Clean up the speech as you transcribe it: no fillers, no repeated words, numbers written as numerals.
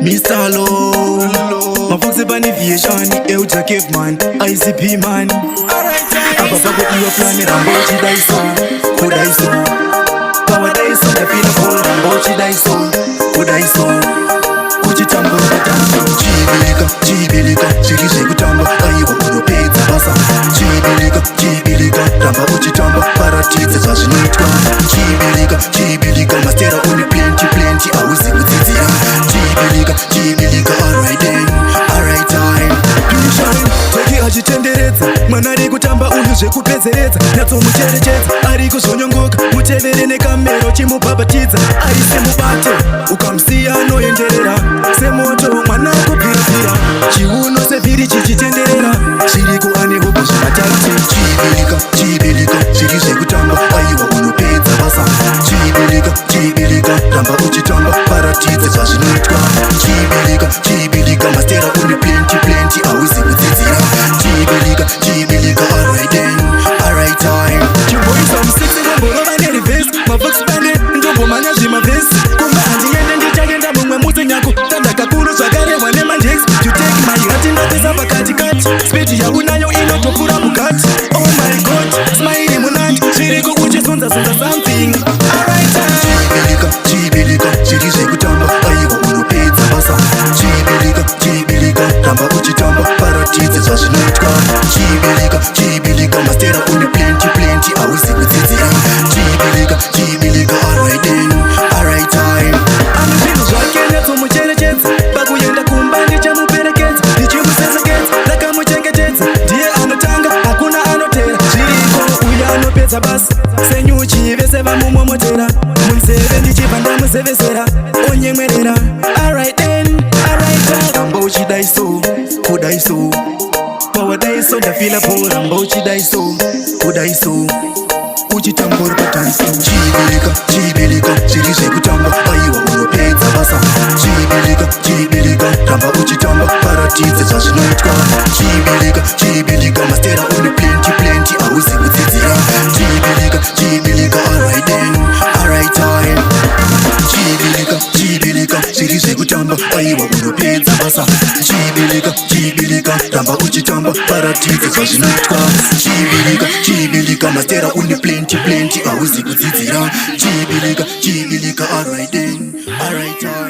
Mr. Low Mafox pane vision, Elja Caveman, ICP man. Apa pakudiwa plan, ramba uchidaiso, kudaiso. Pawadaiso ndafila cool, ramba uchidaiso, kudaiso. Uchitambura tambo. Chibilika, chibilika, zviri zvekutamba, aiwa unopedza basa. Chibilika, chibilika, ramba uchitamba, paratidze zvazvinoitwa. Chibilika, chibilika, mastera une plenty plenty, hauzi kudzidzira. Chibilika, chibilika, alright then, alright time. Shine, Teki achitenderedza, mwana ari kutamba uyu zvekupedzeredza. Nyatsomucherechedza, ari kuzvonyongoka, mutevere nekamero chimubhabhatidza. Aise mubate, ukamusiya anoenderera semoto, mwana kubvirabvira chiuno sevhiri chichitenderera. Zviriko ane hope zvimatati. Chibilika, chibilika, zviri zvekutamba, aiwa unopedza basa. Chibilika, chibilika, ramba uchitamba, paratidze zvazvinoitwa. Chibilika, chibilika, mastera une plenty plenty, hauzi kudzidzira. Chibilika, chibilika, alright then, alright time. Chimboisa musitsi womborova nereverse, mafox pane ndombomanya zvimavhesi. Kumba handiende, ndichaenda mumwe musi nyako tanda kakuru zvakarehwa nemandex. You take my heart, ndopesa pakati kati, speed yaunayo inotopfuura mugati. Oh my God, smile munandi, zviriko uchizunza-zunza something. Alright time. Chibilika, chibilika, zviri zvekutamba, aiwa unopedza basa. Chibilika, chibilika, ramba uchitamba, paratidze zvazvinoitwa. Chibilika, chibilika, mastera une plenty plenty, hauzi kudzidzira. Chibilika, chibilika, alright then, alright time. Ane zvinhu zvake, nyatsomucherechedza. Pakuenda kumba ndichamuperekedza, ndichimusesekedza ndakamuchengetedza. Ndiye anotanga, hakuna anotera. Zviriko uyo anopedza basa senyuchi, vese vamumomotera munzeve, ndichibva ndamuzevezera onyemwerera. Alright then, alright. Ramba uchidaiso, kudaiso. Pawadaiso ndafila po, ramba uchidaiso, kudaiso. Uchitambura padanso. Chibilika, chibilika, zviri zvekutamba, aiwa unopedza basa. Chibilika, chibilika, ramba uchitamba, paratidze zvazvinoitwa. Chibilika, chibilika, mastera une plenty plenty, hauzi kudzidzira. Chibilika, chibilika, alright then, alright time. Chibilika, chibilika, zviri zvekutamba, aiwa unopedza basa. Chibilika, chibilika, ramba uchitamba, paratidze zvazvinoitwa. Chibilika, chibilika, mastera une plenty plenty, hauzi kudzidzira. Chibilika, chibilika, alright then, alright time.